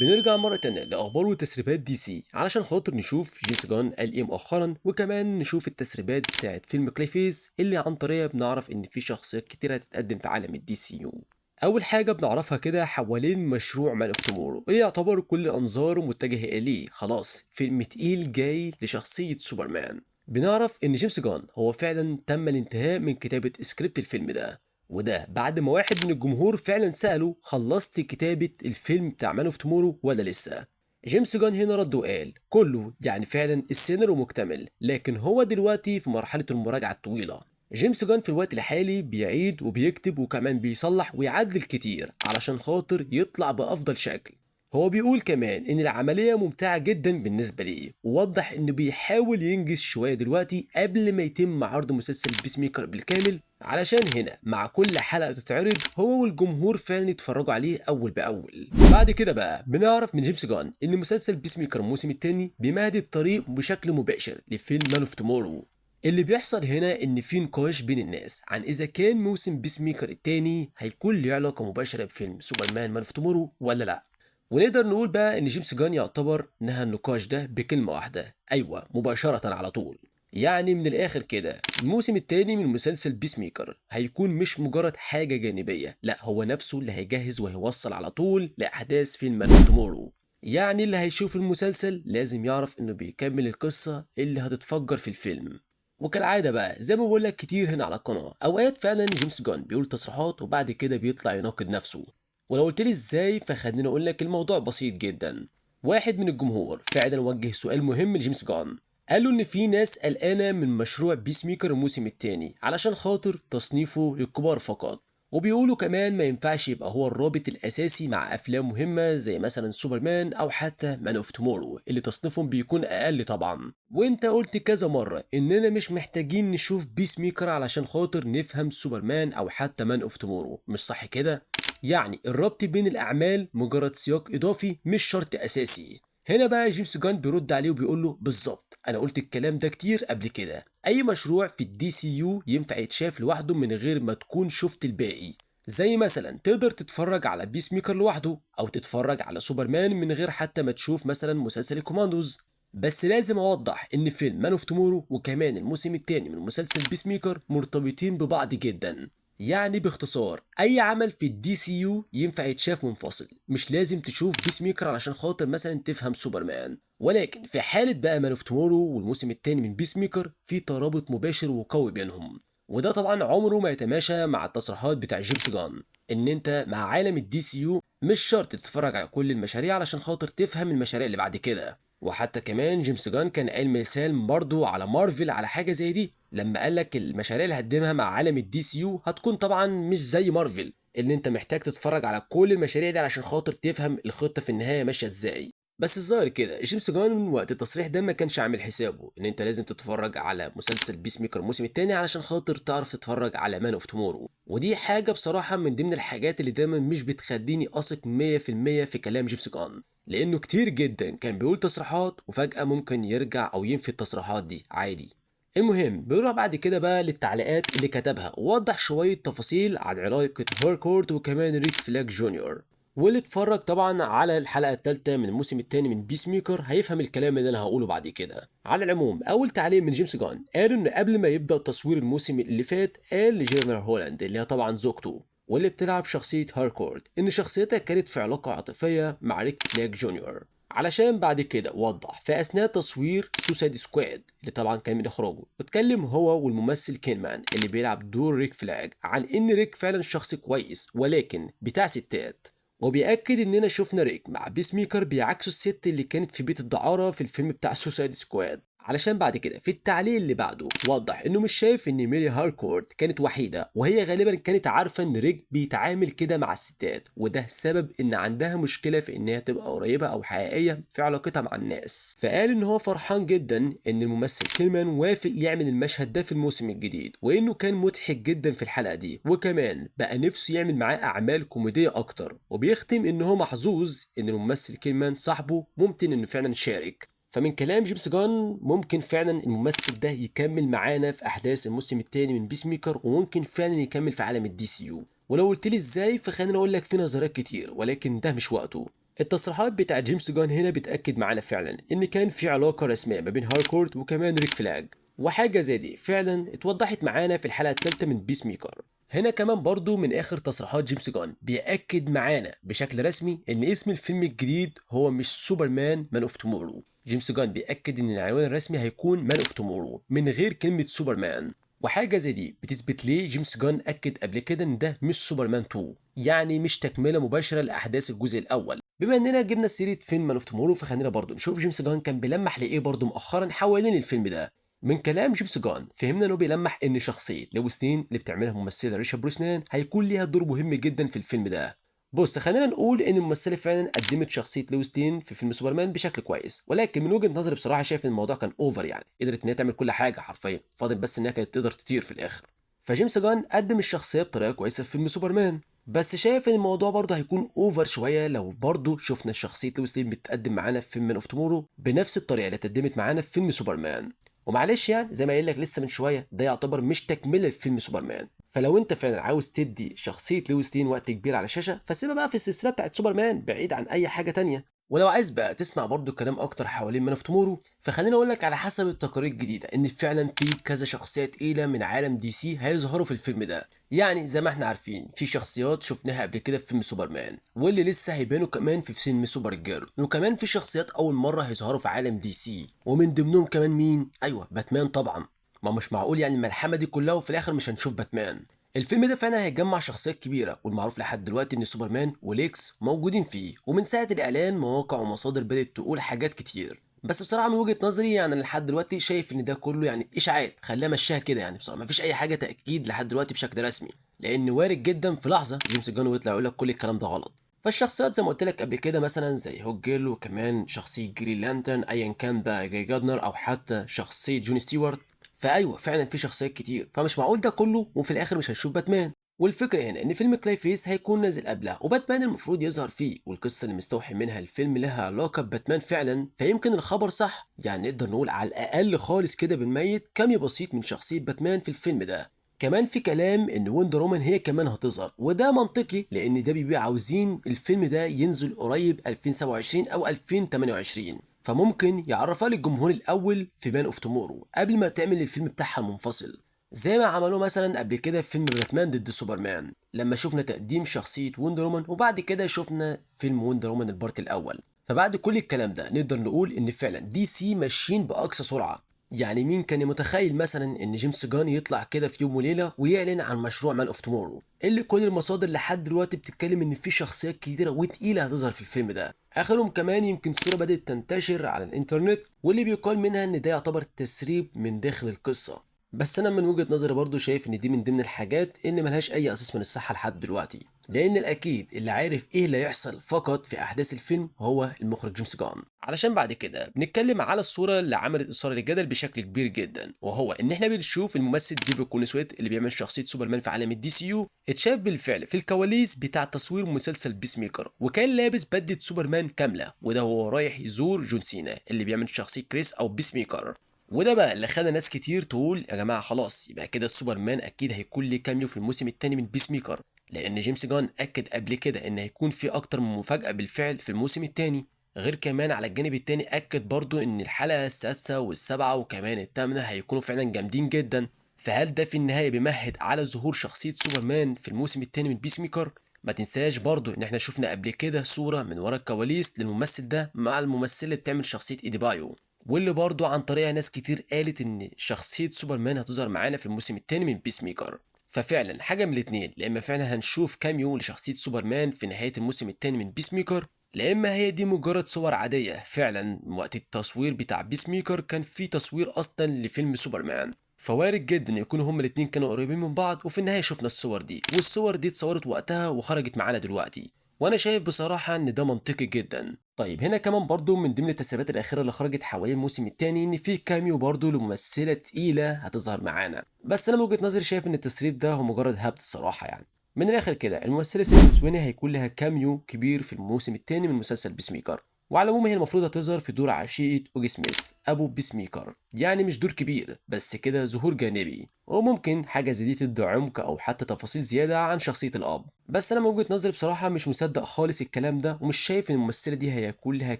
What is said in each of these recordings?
بنرجع مرة تانية لأخبار وتسريبات DC علشان خاطر نشوف جيمس جان قال إيه مؤخرا، وكمان نشوف التسريبات بتاعت فيلم Clayface اللي عن طريقها بنعرف إن في شخصيات كتير هتتقدم في عالم ال DCU. أول حاجة بنعرفها كده حوالين مشروع Man of Tomorrow اللي يعتبر كل أنظاره متجهة إليه، خلاص فيلم تقيل جاي لشخصية سوبرمان. بنعرف إن جيمس جان هو فعلا تم الانتهاء من كتابة سكريبت الفيلم ده، وده بعد ما واحد من الجمهور فعلا سأله خلصت كتابة الفيلم بتاع Man of Tomorrow ولا لسه؟ جيمس جان هنا رد وقال كله يعني فعلا السيناريو مكتمل، لكن هو دلوقتي في مرحلة المراجعة الطويلة. جيمس جان في الوقت الحالي بيعيد وبيكتب وكمان بيصلح ويعدل كتير علشان خاطر يطلع بأفضل شكل. هو بيقول كمان ان العملية ممتعة جدا بالنسبة ليه، ووضح انه بيحاول ينجز شوية دلوقتي قبل ما يتم عرض مسلسل Peacemaker بالكامل، علشان هنا مع كل حلقة تتعرض هو والجمهور فعلا يتفرجوا عليه اول باول. بعد كده بقى بنعرف من جيمس جان ان مسلسل Peacemaker الموسم الثاني بيمهد الطريق بشكل مباشر لفيلم Man of Tomorrow. اللي بيحصل هنا ان في نقاش بين الناس عن اذا كان موسم Peacemaker الثاني هيكون له علاقة مباشرة بفيلم سوبرمان Man of Tomorrow ولا لا. ونقدر نقول بقى ان جيمس جان يعتبر نهى النقاش ده بكلمة واحدة، ايوه مباشرة على طول. يعني من الاخر كده الموسم الثاني من مسلسل Peacemaker هيكون مش مجرد حاجة جانبية، لا هو نفسه اللي هيجهز وهيوصل على طول لاحداث فيلم Man of Tomorrow. يعني اللي هيشوف المسلسل لازم يعرف انه بيكمل القصة اللي هتتفجر في الفيلم. وكالعادة بقى زي ما بقول لك كتير هنا على القناة، اوقات فعلا جيمس جان بيقول تصريحات وبعد كده بيطلع يناقض نفسه. ولو قلت لي ازاي فخليني اقول لك الموضوع بسيط جدا. واحد من الجمهور فعلا وجه سؤال مهم لجيمس جان، قال له ان في ناس قلقانه من مشروع Peacemaker الموسم الثاني علشان خاطر تصنيفه للكبار فقط، وبيقولوا كمان ما ينفعش يبقى هو الرابط الاساسي مع افلام مهمه زي مثلا سوبرمان او حتى Man of Tomorrow اللي تصنيفهم بيكون اقل طبعا. وانت قلت كذا مره اننا مش محتاجين نشوف Peacemaker علشان خاطر نفهم سوبرمان او حتى Man of Tomorrow، مش صح كده؟ يعني الربط بين الأعمال مجرد سياق إضافي مش شرط أساسي. هنا بقى جيمس جان بيرد عليه وبيقول له بالظبط، أنا قلت الكلام ده كتير قبل كده، أي مشروع في ال DCU ينفع يتشاف لوحده من غير ما تكون شفت الباقي. زي مثلا تقدر تتفرج على Peacemaker لوحده، أو تتفرج على سوبرمان من غير حتى ما تشوف مثلا مسلسل الكوماندوز. بس لازم أوضح إن فيلم Man of Tomorrow وكمان الموسم الثاني من مسلسل Peacemaker مرتبطين ببعض جدا. يعني باختصار اي عمل في ال DCU ينفع يتشاف منفصل، مش لازم تشوف Peacemaker علشان خاطر مثلا تفهم سوبرمان. ولكن في حالة بقى Man of Tomorrow والموسم الثاني من Peacemaker في ترابط مباشر وقوي بينهم، وده طبعا عمره ما يتماشى مع التصريحات بتاع جيمس جان ان انت مع عالم ال DCU مش شرط تتفرج على كل المشاريع علشان خاطر تفهم المشاريع اللي بعد كده. وحتى كمان جيمس جان كان قال مثال برضو على مارفل على حاجه زي دي، لما قال لك المشاريع اللي هتقدمها مع عالم ال DCU هتكون طبعا مش زي مارفل اللي انت محتاج تتفرج على كل المشاريع دي علشان خاطر تفهم الخطه في النهايه ماشيه ازاي. بس الظاهر كده جيمس جان وقت التصريح ده ما كانش عامل حسابه ان انت لازم تتفرج على مسلسل Peacemaker الموسم الثاني علشان خاطر تعرف تتفرج على Man of Tomorrow. ودي حاجه بصراحه من ضمن الحاجات اللي دايما مش بتخليني اثق 100% في كلام جيمس جان، لانه كتير جدا كان بيقول تصريحات وفجأة ممكن يرجع او ينفي التصريحات دي عادي. المهم بنروح بعد كده بقى للتعليقات اللي كتبها ووضح شوية تفاصيل عن علاقة هاركورت وكمان ريك فلاج جونيور. واللي اتفرج طبعا على الحلقة الثالثة من الموسم الثاني من Peacemaker هيفهم الكلام اللي انا هقوله بعد كده. على العموم اول تعليق من جيمس جان قال انه قبل ما يبدأ تصوير الموسم اللي فات قال لجينا هولاند اللي هي طبعا زوجته واللي بتلعب شخصية هاركورت إن شخصيتها كانت في علاقة عاطفية مع ريك فلاج جونيور، علشان بعد كده وضح في أثناء تصوير Suicide Squad اللي طبعا كان من إخراجه، اتكلم هو والممثل كينمان اللي بيلعب دور ريك فلاج عن إن ريك فعلا شخص كويس ولكن بتاع ستات، وبيأكد إننا شفنا ريك مع Peacemaker بيعاكسوا الست اللي كانت في بيت الدعارة في الفيلم بتاع Suicide Squad. علشان بعد كده في التعليق اللي بعده وضح انه مش شايف ان ميليا هاركورت كانت وحيدة، وهي غالبا كانت عارفة ان ريك بيتعامل كده مع الستات، وده سبب ان عندها مشكلة في انها تبقى قريبة او حقيقية في علاقتها مع الناس. فقال ان هو فرحان جدا ان الممثل كيلمان وافق يعمل المشهد ده في الموسم الجديد، وانه كان مضحك جدا في الحلقة دي، وكمان بقى نفسه يعمل معاه اعمال كوميدية اكتر. وبيختم ان هو محظوظ ان الممثل كيلمان صاحبه ممكن انه فعلا شارك. فمن كلام جيمس جان ممكن فعلا الممثل ده يكمل معانا في احداث الموسم الثاني من Peacemaker، وممكن فعلا يكمل في عالم ال DCU. ولو قلت لي ازاي فخليني اقول لك في نظريات كتير ولكن ده مش وقته. التصريحات بتاع جيمس جان هنا بتأكد معانا فعلا ان كان في علاقة رسمية ما بين هاركورت وكمان ريك فلاج، وحاجة زي دي فعلا اتوضحت معانا في الحلقة الثالثة من بيس ميكر. هنا كمان برضو من اخر تصريحات جيمس جان بيأكد معانا بشكل رسمي ان اسم الفيلم الجديد هو مش سوبرمان Man of Tomorrow. جيمس جان بيأكد ان العنوان الرسمي هيكون Man of Tomorrow من غير كلمة سوبرمان، وحاجة زي دي بتثبت ليه جيمس جان أكد قبل كده إن ده مش سوبرمان 2، يعني مش تكملة مباشرة لأحداث الجزء الأول. بما إننا جبنا سيرة فيلم Man of Tomorrow، فخلينا برضو نشوف جيمس جان كان بيلمح لإيه برضو مؤخرا حوالين الفيلم ده. من كلام جيمس جان فهمنا إنه بيلمح إن شخصية لويس لين اللي بتعملها الممثلة ريشا بروسنان هيكون ليها دور مهم جدا في الفيلم ده. بص، خلينا نقول ان الممثلة فعلا قدمت شخصية لويس لين في فيلم سوبرمان بشكل كويس، ولكن من وجهه نظري بصراحة شايف ان الموضوع كان over، يعني قدرت ان هي تعمل كل حاجة حرفيا، فاضل بس انها كانت تقدر تطير في الاخر. فجيمس جان قدم الشخصية بطريقة كويسة في فيلم سوبرمان، بس شايف ان الموضوع برضه هيكون over شوية لو برضه شفنا شخصية لويس لين بتقدم معانا في فيلم Man of Tomorrow بنفس الطريقة اللي اتقدمت معانا في فيلم سوبرمان. ومعلش يعني زي ما قايل لك لسه من شوية، ده يعتبر مش تكمله لفيلم سوبرمان، فلو انت فعلا عاوز تدي شخصية لويس لين وقت كبير على الشاشة فسيبها بقى في السلسلة بتاعت سوبرمان بعيد عن اي حاجة تانية. ولو عايز بقى تسمع برضو كلام اكتر حوالين Man of Tomorrow، فخليني اقول لك على حسب التقارير الجديدة ان فعلا في كذا شخصية تقيلة من عالم دي سي هيظهروا في الفيلم ده. يعني زي ما احنا عارفين في شخصيات شفناها قبل كده في فيلم سوبرمان واللي لسه هيبانوا كمان في فيلم سوبر جيرل، وكمان في شخصيات اول مرة هيظهروا في عالم دي سي، ومن ضمنهم كمان مين؟ ايوه باتمان طبعا. ما مش معقول يعني الملحمة دي كلها وفي الاخر مش هنشوف باتمان. الفيلم ده فعلا هيجمع شخصيات كبيرة، والمعروف لحد دلوقتي ان سوبرمان وليكس موجودين فيه، ومن ساعة الاعلان مواقع ومصادر بدات تقول حاجات كتير، بس بصراحة من وجهه نظري يعني أنا لحد دلوقتي شايف ان ده كله يعني اشاعات، خليها مشيها كده، يعني بصراحة مفيش اي حاجة تاكيد لحد دلوقتي بشكل رسمي، لان وارد جدا في لحظة جيمس جان يطلع يقول لك كل الكلام ده غلط. فالشخصيات زي ما قلت لك قبل كده مثلا زي هوك جيرل، وكمان شخصية جرين لانترن ايا كان بقى جاي جاردنر، او حتى شخصية جون ستيوارت. فايوه فعلا في شخصيات كتير، فمش معقول ده كله وفي الاخر مش هنشوف باتمان. والفكرة هنا ان فيلم كلاي فيس هيكون نازل قبلها، وباتمان المفروض يظهر فيه، والقصه اللي مستوحي منها الفيلم لها علاقة بباتمان فعلا، فيمكن الخبر صح، يعني نقدر نقول على الاقل خالص كده بالميت cameo بسيط من شخصية باتمان في الفيلم ده. كمان في كلام ان وندر وومن هي كمان هتظهر، وده منطقي لان ده بيبقى عاوزين الفيلم ده ينزل قريب 2027 او 2028، فممكن يعرفها للجمهور الاول في Man of Tomorrow قبل ما تعمل الفيلم بتاعها المنفصل، زي ما عملوه مثلا قبل كده في فيلم باتمان ضد سوبرمان لما شفنا تقديم شخصية وندر وومن، وبعد كده شفنا فيلم وندر وومن ال part الأول. فبعد كل الكلام ده نقدر نقول إن فعلا دي سي ماشيين بأقصى سرعة. يعني مين كان متخيل مثلا ان جيمس جان يطلع كده في يوم وليلة ويعلن عن مشروع Man of Tomorrow، اللي كل المصادر لحد دلوقتي بتتكلم ان في شخصيات كتيرة وتقيله هتظهر في الفيلم ده. اخرهم كمان يمكن صوره بدات تنتشر على الانترنت واللي بيقال منها ان ده يعتبر تسريب من داخل القصة، بس انا من وجهة نظري برضو شايف ان دي من ضمن الحاجات اللي ملهاش اي اساس من الصحة لحد دلوقتي، لان الاكيد اللي عارف ايه اللي هيحصل فقط في احداث الفيلم هو المخرج جيمس جان. علشان بعد كده بنتكلم على الصورة اللي عملت اثاره للجدل بشكل كبير جدا، وهو ان احنا بنشوف الممثل ديفيد كورنسويت اللي بيعمل شخصية سوبرمان في عالم الدي سي يو اتشاف بالفعل في الكواليس بتاع تصوير مسلسل بيس ميكر، وكان لابس بدلة سوبرمان كاملة، وده هو رايح يزور جون سينا اللي بيعمل شخصية كريس او بيس ميكر. وده بقى اللي خلى ناس كتير تقول يا جماعة خلاص يبقى كده سوبرمان اكيد هيكون ليه cameo في الموسم الثاني من بيس ميكر، لان جيمس جان اكد قبل كده ان هيكون في اكتر من مفاجاة بالفعل في الموسم الثاني. غير كمان على الجانب الثاني اكد برضو ان الحلقة السادسة والسابعه وكمان الثامنة هيكونوا فعلا جامدين جدا. فهل ده في النهاية بيمهد على ظهور شخصية سوبرمان في الموسم الثاني من بيس ميكر؟ ما تنساش برضو ان احنا شفنا قبل كده صوره من ورا الكواليس للممثل ده مع الممثلة اللي بتعمل شخصية ايديبايو، واللي برضو عن طريقها ناس كتير قالت ان شخصية سوبرمان هتظهر معانا في الموسم الثاني من بيس ميكر. ففعلا حاجة من الاتنين، لا اما فعلا هنشوف cameo لشخصية سوبرمان في نهاية الموسم الثاني من بيس ميكر، لا اما هي دي مجرد صور عادية فعلا وقت التصوير بتاع بيس ميكر كان في تصوير اصلا لفيلم سوبرمان. فوارد جدا يكونوا هما الاتنين كانوا قريبين من بعض وفي النهاية شفنا الصور دي، والصور دي اتصورت وقتها وخرجت معانا دلوقتي، وانا شايف بصراحة ان ده منطقي جدا. طيب هنا كمان برضو من ضمن التسريبات الاخيرة اللي خرجت حوالين الموسم الثاني ان في cameo برضو لممثله تقيلة هتظهر معانا، بس انا من وجهه نظري شايف ان التسريب ده هو مجرد هبد الصراحة. يعني من الاخر كده الممثلة سيدني سويني هيكون لها cameo كبير في الموسم الثاني من مسلسل بيس ميكر. وعلى العموم هي المفروض هتظهر في دور عشيقة أوجي سميث أبو بيسميكر، يعني مش دور كبير بس كده ظهور جانبي، وممكن حاجة زي دي تدي عمق أو حتى تفاصيل زيادة عن شخصية الأب. بس أنا من وجهة نظري بصراحة مش مصدق خالص الكلام ده، ومش شايف إن الممثلة دي هيكون لها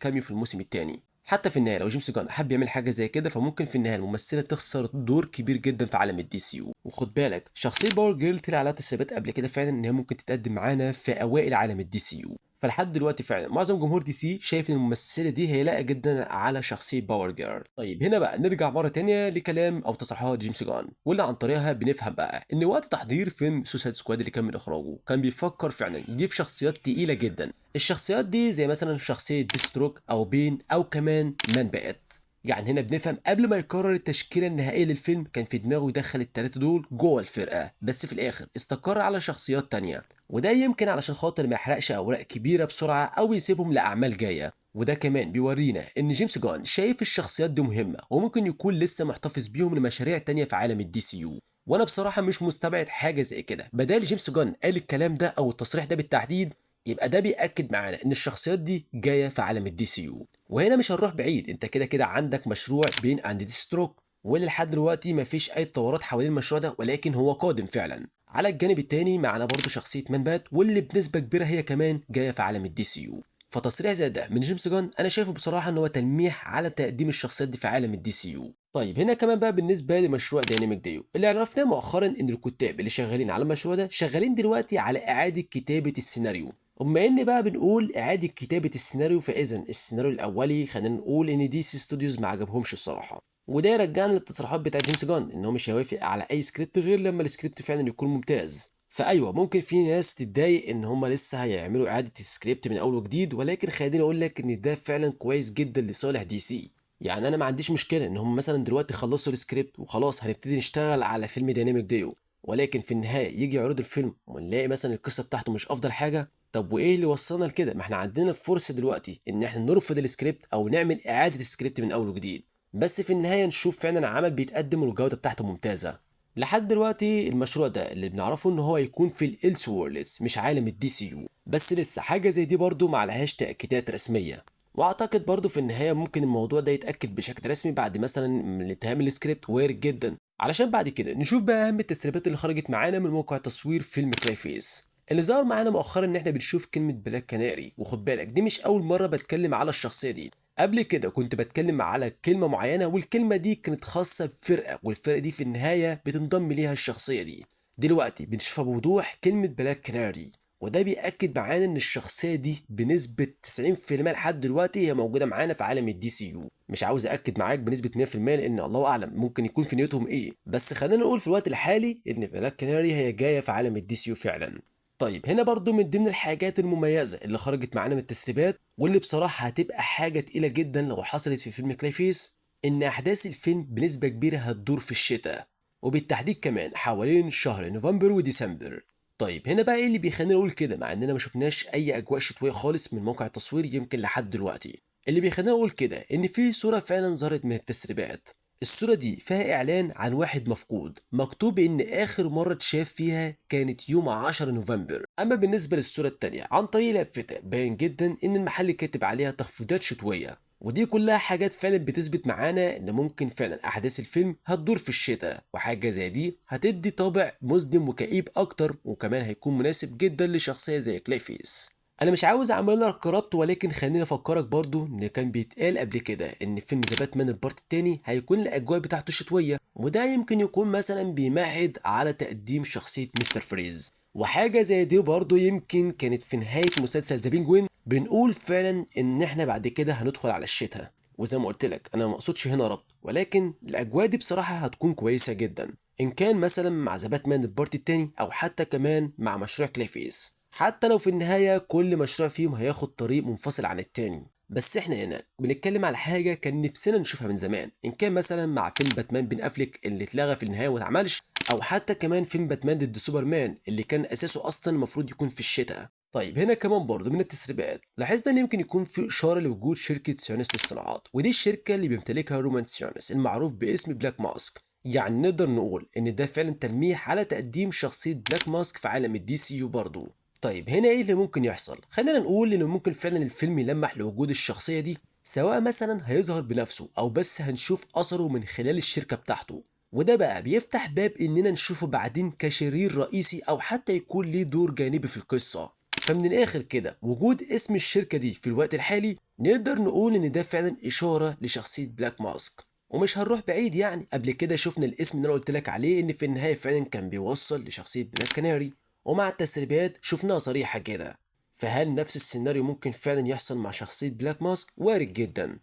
cameo في الموسم الثاني. حتى في النهاية لو جيمس جان حب يعمل حاجة زي كده فممكن في النهاية الممثلة تخسر دور كبير جدا في عالم ال DCU. وخد بالك شخصية باور جيرل طلع عليها تسريبات قبل كده فعلا ان هي ممكن تتقدم معانا في اوائل عالم ال DCU. فلحد دلوقتي فعلا معظم جمهور DC شايف ان الممثلة دي هي لايقة جدا على شخصية باور جيرل. طيب هنا بقى نرجع مرة تانية لكلام او تصريحات جيمس جان، واللي عن طريقها بنفهم بقى ان وقت تحضير فيلم Suicide Squad اللي كان من اخراجه كان بيفكر فعلا يضيف شخصيات تقيلة جدا. الشخصيات دي زي مثلا شخصية ديثستروك او بين او كمان مان بات. يعني هنا بنفهم قبل ما يقرر التشكيلة النهائية للفيلم كان في دماغه يدخل التلاتة دول جوه الفرقة، بس في الآخر استقر على شخصيات تانية، وده يمكن علشان خاطر ما يحرقش أوراق كبيرة بسرعة أو يسيبهم لأعمال جاية. وده كمان بيورينا إن جيمس جان شايف الشخصيات دي مهمة وممكن يكون لسه محتفظ بيهم لمشاريع تانية في عالم ال DCU. وأنا بصراحة مش مستبعد حاجة زي كده، بدال جيمس جان قال الكلام ده أو التصريح ده بالتحديد يبقى ده بيأكد معانا ان الشخصيات دي جاية في عالم ال DCU. وهنا مش هنروح بعيد، انت كده كده عندك مشروع بين and ديثستروك واللي لحد دلوقتي مفيش اي تطورات حوالين المشروع ده، ولكن هو قادم فعلا. على الجانب التاني معانا برضه شخصية مان بات واللي بنسبة كبيرة هي كمان جاية في عالم ال DCU. فتصريح زي ده من جيمس جان انا شايفه بصراحة ان هو تلميح على تقديم الشخصيات دي في عالم ال DCU. طيب هنا كمان بقى بالنسبة لمشروع Dynamic Duo اللي عرفناه مؤخرا ان الكتاب اللي شغالين على المشروع ده شغالين دلوقتي على اعاده كتابه السيناريو. وبما ان بقى بنقول اعاده كتابه السيناريو، فاذا السيناريو الاولي خلينا نقول ان DC Studios ما عجبهمش الصراحة، وده يرجعنا للتصريحات بتاعت جيمس جان ان هو مش هيوافق على اي سكريبت غير لما السكريبت فعلا يكون ممتاز. فايوه ممكن في ناس تتضايق ان هم لسه هيعملوا اعاده السكريبت من اول وجديد، ولكن خليني اقول لك ان ده فعلا كويس جدا لصالح DC. يعني انا ما عنديش مشكلة ان هم مثلا دلوقتي خلصوا السكريبت وخلاص هنبتدي نشتغل على فيلم Dynamic Duo، ولكن في النهاية يجي يعرض الفيلم ونلاقي مثلا القصة بتاعته مش افضل حاجة. طب وايه اللي وصلنا لكده؟ ما احنا عندنا الفرصة دلوقتي ان احنا نرفض السكريبت او نعمل اعاده السكريبت من اول وجديد، بس في النهاية نشوف فعلا عمل بيتقدم والجودة بتاعته ممتازة. لحد دلوقتي المشروع ده اللي بنعرفه ان هو يكون في ال Elseworlds مش عالم ال DCU، بس لسه حاجة زي دي برضو ما عليهاش تاكيدات رسمية. واعتقد برضو في النهاية ممكن الموضوع ده يتاكد بشكل رسمي بعد مثلا من انتهاء السكريبت، وارد جدا. علشان بعد كده نشوف بقى اهم التسريبات اللي خرجت معانا من موقع تصوير فيلم كلايفيس. اللي ظهر معانا مؤخرا ان احنا بنشوف كلمة بلاك كناري، وخد بالك دي مش اول مرة بتكلم على الشخصية دي، قبل كده كنت بتكلم على كلمة معينة والكلمة دي كانت خاصة بفرقة، والفرقة دي في النهاية بتنضم ليها الشخصية دي. دلوقتي بنشوفها بوضوح كلمة بلاك كناري، وده بيأكد معانا ان الشخصية دي بنسبة 90% لحد دلوقتي هي موجودة معانا في عالم ال DCU. مش عاوز اكد معاك بنسبة 100% لان الله اعلم ممكن يكون في نيتهم ايه، بس خلينا نقول في الوقت الحالي ان بلاك كناري هي جاية في عالم ال DCU فعلا. طيب هنا برضو من ضمن الحاجات المميزة اللي خرجت معانا من التسريبات واللي بصراحة هتبقى حاجة تقيلة جدا لو حصلت في فيلم كلايفيس، إن أحداث الفيلم بنسبة كبيرة هتدور في الشتاء، وبالتحديد كمان حوالين شهر نوفمبر وديسمبر. طيب هنا بقى إيه اللي بيخلينا نقول كده مع إننا ما شفناش أي أجواء شتوية خالص من موقع التصوير يمكن لحد دلوقتي؟ اللي بيخلينا نقول كده إن في صورة فعلا ظهرت من التسريبات. الصورة دي فيها إعلان عن واحد مفقود مكتوب إن آخر مرة اتشاف فيها كانت يوم 10 نوفمبر. أما بالنسبة للصورة التانية عن طريق لافتة باين جدا إن المحل كاتب عليها تخفيضات شتوية، ودي كلها حاجات فعلا بتثبت معانا إن ممكن فعلا أحداث الفيلم هتدور في الشتاء، وحاجة زي دي هتدي طابع مظلم وكئيب أكتر، وكمان هيكون مناسب جدا لشخصية زي كلايفيس. انا مش عاوز اعمل لك ربط، ولكن خليني افكرك برضو ان كان بيتقال قبل كده ان فيلم The Batman ال part التاني هيكون الاجواء بتاعته شتوية، وده يمكن يكون مثلا بيمهد على تقديم شخصية مستر فريز. وحاجه زي دي برضو يمكن كانت في نهاية مسلسل The Penguin بنقول فعلا ان احنا بعد كده هندخل على الشتاء. وزي ما قلت لك انا ما اقصدش هنا ربط، ولكن الاجواء دي بصراحة هتكون كويسة جدا ان كان مثلا مع The Batman ال part التاني او حتى كمان مع مشروع كلايفيس، حتى لو في النهاية كل مشروع فيهم هياخد طريق منفصل عن التاني. بس احنا هنا بنتكلم على حاجة كان نفسنا نشوفها من زمان، ان كان مثلا مع فيلم باتمان بين افليك اللي اتلغى في النهاية وما اتعملش، او حتى كمان فيلم باتمان ضد سوبرمان اللي كان اساسه اصلا المفروض يكون في الشتاء. طيب هنا كمان برضه من التسريبات لاحظنا ان يمكن يكون في اشارة لوجود شركة سيونس للصناعات، ودي الشركة اللي بيمتلكها رومان سيونس المعروف باسم بلاك ماسك. يعني نقدر نقول ان ده فعلا تلميح على تقديم شخصية بلاك ماسك في عالم ال DCU برضه. طيب هنا ايه اللي ممكن يحصل؟ خلينا نقول ان ممكن فعلا الفيلم يلمح لوجود الشخصية دي، سواء مثلا هيظهر بنفسه او بس هنشوف اثره من خلال الشركة بتاعته، وده بقى بيفتح باب اننا نشوفه بعدين كشرير رئيسي او حتى يكون ليه دور جانبي في القصة. فمن الاخر كده وجود اسم الشركة دي في الوقت الحالي نقدر نقول ان ده فعلا اشارة لشخصية بلاك ماسك. ومش هنروح بعيد، يعني قبل كده شفنا الاسم اللي انا قلت لك عليه ان في النهاية فعلا كان بيوصل لشخصية بلاك كناري، ومع التسريبات شفناها صريحة كده. فهل نفس السيناريو ممكن فعلا يحصل مع شخصية بلاك ماسك؟ وارد جدا.